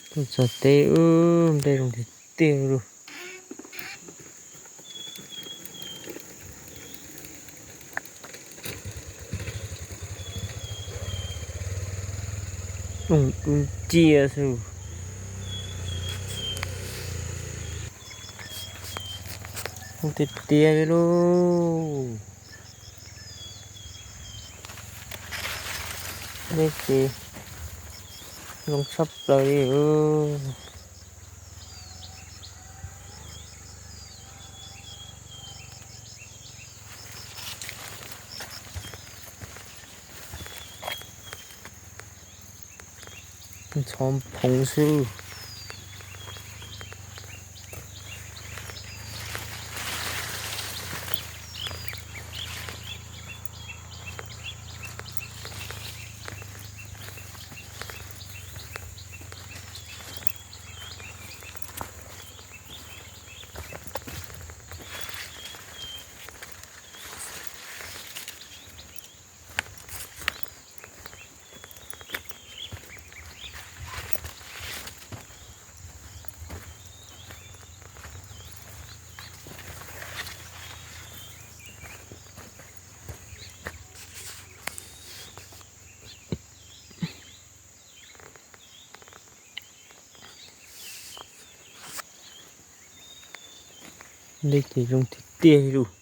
Tuaj txog teb, nplej zoo tiag tiag li. Dub nciab xwb. Zoo tiag tiag li lauj. Nplej ces zoo tshaj plaws li. Ntxhov phoov xwb. Nplej ces zoo tiag tiag li lauj.